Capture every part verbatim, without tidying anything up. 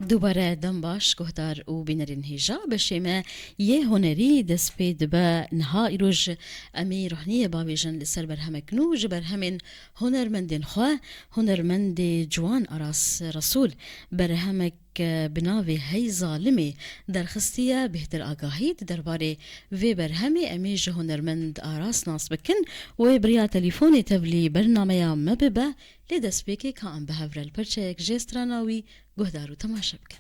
Dubare dem baş, guhdar û bînerên hêja. Beşê me yê hunerî dest pê dibe niha. Îroj em ê rohniyê bavêjin li ser berhemek nû ji berhemên hunermendên xwe, hunermendê ciwan Aras Resûl. Berhemek, e, bi navê Hey Zalimê derxistiye. Bêhtir agahî di derbarê vê berhemê em ê ji hunermend Aras nas bikin. Wê bi riya telîfonê tevlî bernameya me bibe. Lê destpêkê ka em bi hev re li perçeyek jê strana wî guhdar û temaşe bikin.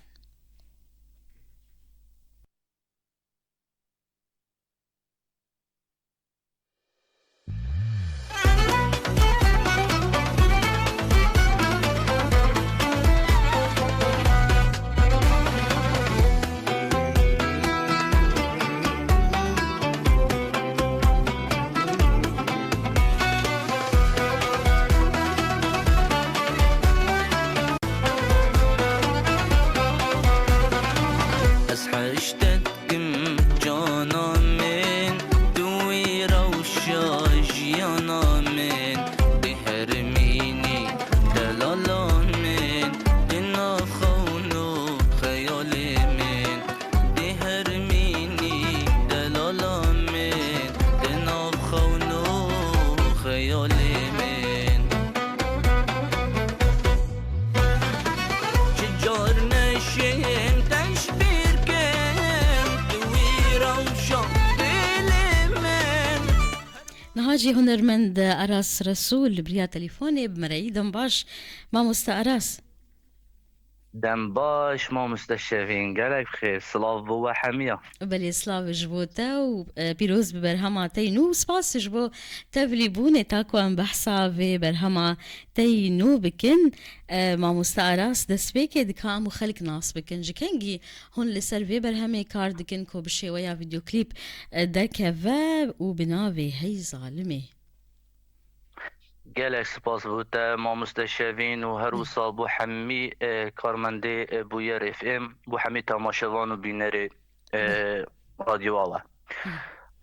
Ez heşte dikim cana min, tu wî rewşa jiyana min, di hermînî delala min, di nav xewn û xeyalê min, di hermînî delala min, di nav xewn û xeyalê min. Çi car neşêm te ji bîr kim, tu wî rewşa dilê min. Niha jî hunermend Aras Resûl bi riya telîfonê bi me re yî. Dem baş, mamoste Aras. Dem baş, mamoste Şevîn, gelek bi xêr, silav bo we hemiya. Belê, silav ji bo te û, e, pîroz bi berhema te yî nû. Spas ji bo tevlîbûnê. Ta ku em behsa vê berhema te yî nû bikin, e, mamoste Aras, destpêkê dika em û xelk nas bikin. Ji kengî hûn li ser vê berhemê kar dikin ku bi şêweya vîdeoklîp, e, derkeve û bi navê Hey Zalimê? Gelek spas bo te, mamoste Şevîn, û her wisa bo hemî, e, karmendê, e, Bûyer F M, bo hemî temaşevan û bînerê, e, radyoya we.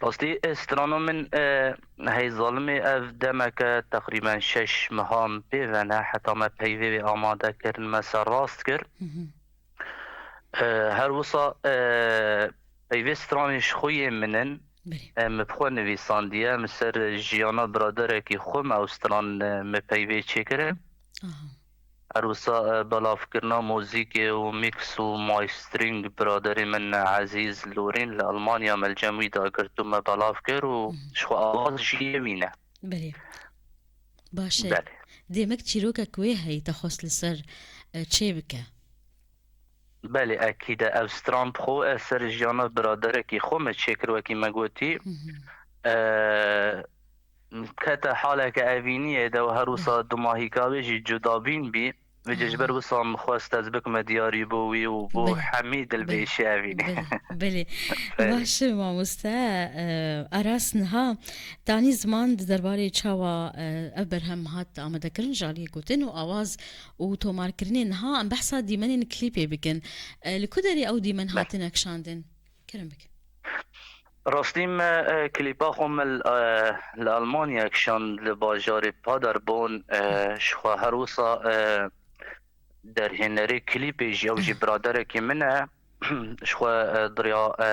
Rastî, e, strana min, e, Hey Zalimê, ev demeke teqrîben şeş mehan pê ve ne, heta me peyvê wê amade kirin, me serrast kir. E, her wisa, e, peyvê stranê ji xwe yê min in. Belê. E, min bi xwe nivîsandiye, min ser jiyana biraderekî xwe me ew stran, e, min peyvê çêkirin. Aha. Her wisa, e, belavkirina muzîkê û mîks û mastering biraderê min ezîz Lorîn li Almanya me li cem wî dagirt û me belav kir û Mhm. ji xwe awaz jiyê wî ne. Belê. Baş e. Belê. Demek çîrokek wê heyî te xwest li ser, e, çê bike. Belê, ekîd e. Ev stran bi xwe, e, ser jiyana biraderekî xwe me çêkir, wekî me gotî. Mhm. E, kete haleke evîniyê de û her wisa dumahîka wê jî cudabîn bî. Vêce ji ber wisa min xwest ez bikime diyarî bo wî û bo Belê. hemî Belê. dilbêşê evînê. Belê. Belê. Belê. Baş e, mamoste, e, Aras, niha tanî ziman di derbarê çawa, e, ev berhem hat amadekirin ji aliyê gotin û awaz û tomarkirinê. Niha em behsa dîmenên klîpê bikin. E, li ku derê ew dîmen Be. hatine kişandin? Kerem bike. Rastî me, e, klîpa xwe me li, e, li Almanya kişand, li bajarê Paderborn, e, ji xwe her wisa, e, derhênerê klîpê jî, ew jî biraderekî min e. Ji xwe, e, diriya, e,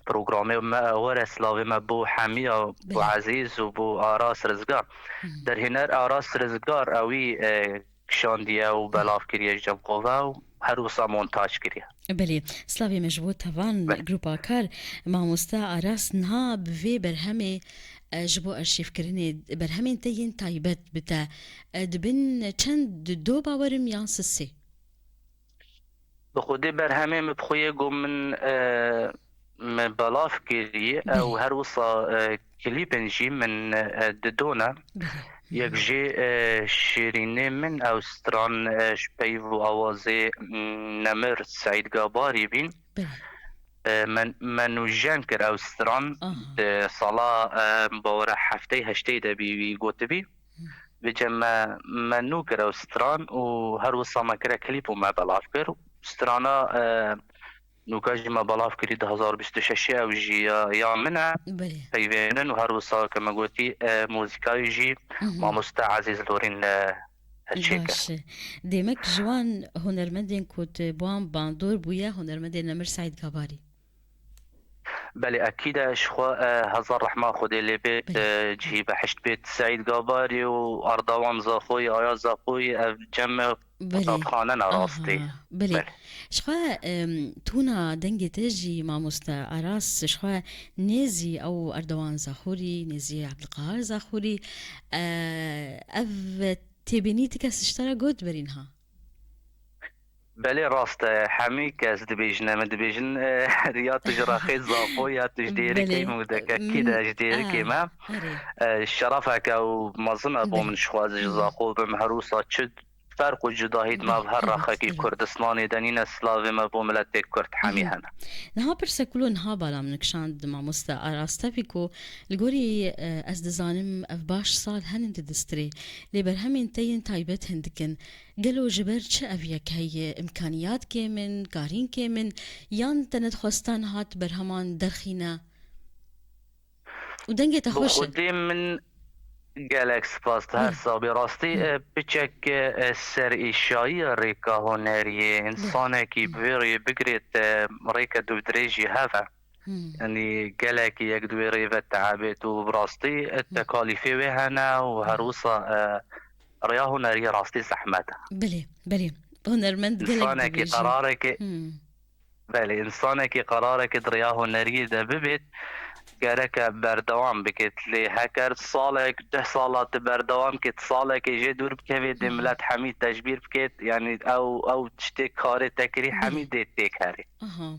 programê me, e, were silavê me bo hemiya, bo Belê. Ezîz û bo Aras Rizgar. Hı. Derhêner Aras Rizgar ewî, e, kişandiye û belav kiriye ji cem xwe ve û her wisa montaj kiriye. Belê, slavê me ji bo tevan Belê. grupa kar, mamoste Aras, niha bi vê berhemê, e, ji bo arşîvkirinê berhemên te yên taybet bi te, e, dibin çend, du bawerim yan sisê? Bi xwedê berhemê min bi xwe yê got min, e, me belav kirî, Belê. ew her wisa, e, klîpên jî min, e, dido ne. Belê. Yek jê, e, şêrînê min ew stran, e, ji peyv û awazê, m, Nemir Seîd Gabarî bîn. Belê. E, me, me nûjen kir ew stran Aha. di sala, e, bawera heftê heştê de bî wî gotibî. Hı. Vêce me, me nû kir ew stran û her wisa me kire klîp û me belav kir. Strana, e, nûka jî me belav kirî du hezar bîst û şeş ew jî ya, ya min e. Belê. Peyvê min in û her wisa ke me gotî, e, muzîkayê jî Hı hı. mamoste Ezîz Lorîn li çêke. Baş e. Demek ji wan hunermendên ku tu bi wan bandor bûye, hunermendê nemir Seîd Gabarî. Belê, ekîd e, ji xwe, e, hezar rehma Xwedê lê bêt, Belê. e, cihî behişt bêt Seîd Gabarî û Erdogan Zaxoyî, Ayaz Zaxoyî, ev cem Belê. Qutabxane ne rastî. Aha, belê. Belê. Ji xwe, em, tûna dengê te jî mamoste Aras, ji xwe nêzî ew Erdogan Zaxorî, nêzî Ebdilqahar Zaxorî, e, ev têbînî ti kes ji te re got berî niha? Belê rast e, hemî kes dibêjine min, dibêjin, e, ya tu ji rexê Zaxo ya tu ji dêrikê Belê. Mûdeke kî de ji dêrikê Ah, me. Erê. E, şerefeke û mezin e bo Belê. Min ji xwe ez ji Hmm. Zaxo bim, her wisa çi ferq û cudahî di me Belê, bi her evet, rexekî evet. Kurdistanê de nîne, silavê me bo miletê Kurd hemî Mhm. hene. Niha pirsek wilo niha bala min kişand mamoste Aras, tevî ku li gorî, e, ez dizanim ev baş sal henin di distirê, lê berhemên te yên taybet hindik in. Gelo ji ber çi ev yek heye? Îmkaniyat kêm in, karîn kêm in, yan te nedixwesta niha berheman derxîne? Û dengê te Bi xweş e. Xwedê min gelek spas, her Hı. sabî. Rastî, Hı. e, piçek, e, serîşayî rêka huneriyê. Hı. Însanekî Hı. bi vê rê bigirêt, e, rêke dûvdirêjî heve. Hı. Yanî gelekî yek di wê rê ve teebêt û bi rastî, e, Hı. tekalîfê wê hene û her Hı. wisa, e, rêya huneriyê rastî zehmet e. Belê, belê. Hunermend gelek Însanekî dibêjin. qerarekê Hı. Belê, însanekî qerareke di rêya huneriyê de bibêt, gereke berdewam bikêt. Lê heker salek, deh sala tu berdewam kêt, salekê jê dûr bikevê, dê Hmm. milet hemî tecbîr bikêt, yanî ew, ew tiştê karê te kirî Belê. hemî dê têkerê. Aha.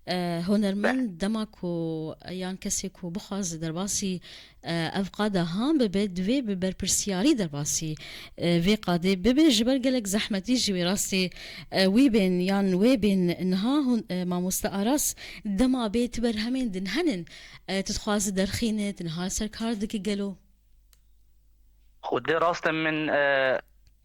E, hunermend Be. dema ku, yan kesê ku bixwaze derbasî, e, ev qada han bibe, divê bi berpirsiyarî derbasî, e, vê qadê bibe, ji ber gelek zehmetî jî wê rastî, e, wî bên yan wê bên niha hûn, e, mamoste Aras, dema bê ti berhemên din henin, e, tu dixwazi derxîne, tu niha li ser kar dikî gelo? Xwedê rast e min, e,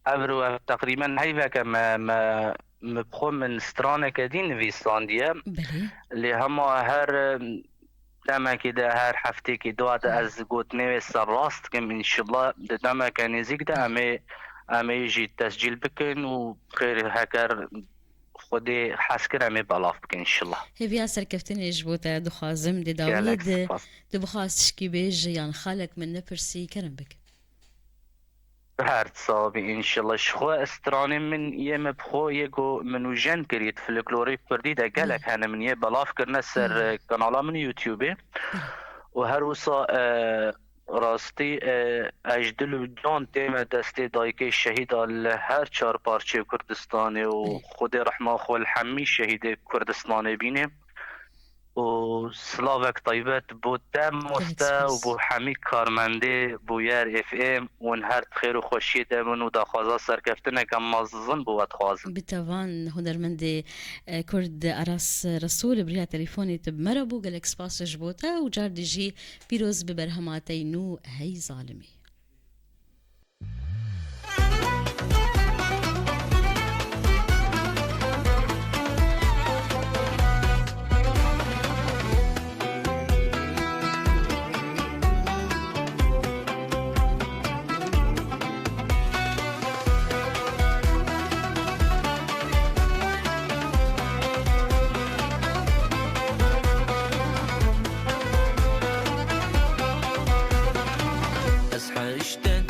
ev ro ev teqrîben heyveke me, me, me bi xwe min straneke dî nivîsandiye. Belê. Lê hema her, e, demekê de, her heftêkê dua de Hı. ez gotinê wê serrast dikim. Înşillah di demeke nêzîk de em ê, em ê jî tescîl bikin û xêr heker Xwedê hez kir em ê belav bikin înşillah. Hêviya serkeftinê ji bo te dixwazim, dê dawiyê Gelek de spas. tu bixwaz tişkî bêje yan xalek min nepirsî, kerem bik. Her sabî înşillah. Ji xwe stranê min yê me bi xwe yê ku min û jen kiriye di folklorê kurdî de gelek Hı. hene min yê belav kirine ser, Hı. e, kanala min YouTubeê. Hı. Û her wisa, e, rastî, e, ez ji dil û can tême destê dayikê şehîda li her çar parçeyê Kurdistanê û Hı. Xwedê rehma xwe li hemî şehîdê Kurdistanê bîne. Û silavek taybet bo te mamoste û bo hemî karmendê bûyer F M û hûn her di xêr û xweşiyê de bin û daxwaza serkeftineke mezin bo we dixwazim. Bi tevan hunermendê, e, Kurd Aras Resûl bi riya telefonê tu bi me re bû. Gelek spas ji bo te û cardî jî pîroz bi berhema te yî nû hey zalimî. Ez hiştin